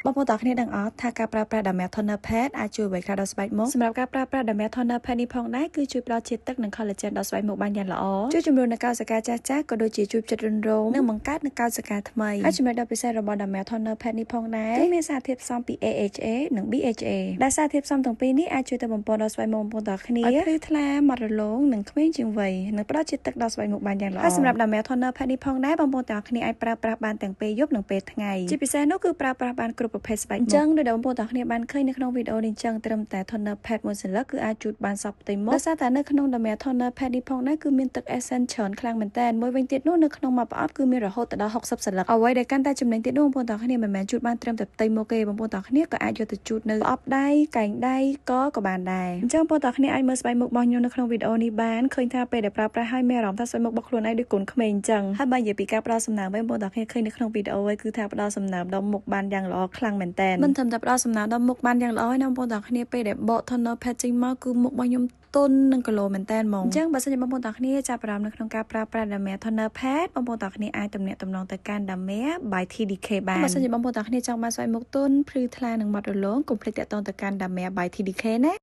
បងប្អូនទាំងគ្នាដឹងអត់ថាការប្រើប្រាស់ Damer Toner Pad អាចជួយអ្វីខ្លះដល់ស្បែកមុខសម្រាប់ការប្រើប្រាស់ Damer Toner Pad នេះផងដែរគឺជួយផ្ដល់ជាតិទឹកនិង collagen ដល់ស្បែកមុខបានយ៉ាងល្អជួយជំរុញនូវកោសិកាចាស់ៗក៏ដូចជាជួយផ្ចិតរន្ធរោមនិងបង្កើតនូវកោសិកាថ្មីហើយចំណុចដ៏ពិសេសរបស់ Damer Toner Pad នេះផងដែរគឺមានសារធាតុផ្សំពី AHA និង BHA ដែលសារធាតុផ្សំទាំងពីរនេះអាចជួយទៅបំពន់ដល់ស្បែកមុខបងប្អូនទាំងគ្នាឲ្យភ្លឺថ្លាម៉ត់រលោងនិងក្មេងជាងវ័យនិងផ្ដល់ជាតិទឹកដល់ស្បែកមុខបានយ៉ាងល្អហើយសម្រាប់ Damer Toner Pad នេះផងដែរបងប្អូនទាំងគ្នាអាចប្រើប្រាស់បានទាំងពេលយប់និងពេលថ្ងៃជាពិសេសនោះគឺប្រើប្រាស់បានគ្រប់ប្រភេទស្បែកមុខអញ្ចឹងដោយដែលបងប្អូនទាំងគ្នាបានឃើញនៅក្នុងវីដេអូនេះអញ្ចឹងត្រឹមតែ toner pad មួយសន្លឹកគឺអាចជូតបានសព្វផ្ទៃមុខដោយសារតែនៅក្នុង Damer Toner Pad នេះផងដែរគឺមានទឹក essence ច្រើនខ្លាំងមែនតើមួយវិញទៀតនោះនៅក្នុងមួយប្រអប់គឺមានរហូតដល់60សន្លឹកអ្វីដែលកាន់តែចំណេញទៀតនោះបងប្អូនទាំងគ្នាមិនមែនជូតបានត្រឹមតែផ្ទៃមុខទេបងប្អូនទាំងគ្នាក៏អាចយកទៅជូតនៅប្រអប់ដៃកែងដៃកក៏បានដែរអញ្ចឹងបងប្អូនទាំងគ្នាអាចមើលស្បែកមុខរបស់ខ្ញុំនៅក្នុងវីដេអូនេះបានឃើញថាពេលដែលប្រើប្រាស់ហើយមានអារម្មណ៍ថាស្បែកមុខរបស់ខ្លួនឯងដូចកូនក្មេងអញ្ចឹងហើយបើនិយាយពីការផ្ដល់សំណើមវិញបងប្អូនទាំងគ្នាឃើញនៅក្នុងវីដេអូហើយគឺថាផ្ដល់សំណើមដល់មុខបានយ៉ាងល្អខ្លាំងមែនតើមិនត្រឹមតែផ្ដល់សំណើមដល់មុខបានយ៉ាងល្អទេណាបងប្អូនទាំងគ្នាពេលដែលបក toner pad ចេញមកគឺមុខរបស់ខ្ញុំទន់និង glow មែនតើហ្មងអញ្ចឹងបើសិនជាបងប្អូនទាំងគ្នាចាប់អារម្មណ៍នៅក្នុងការប្រើប្រាស់ Damer Toner Pad បងប្អូនទាំងគ្នាអាចទំនាក់ទំនងទៅកាន់ Damer by TDK បានបើសិនជាបងប្អូនទាំងគ្នាចង់បានស្បែកមុខទន់ភ្លឺថ្លានិងម៉ត់រលោងកុំភ្លេចតាក់ទងទៅកាន់ Damer by TDK ណា។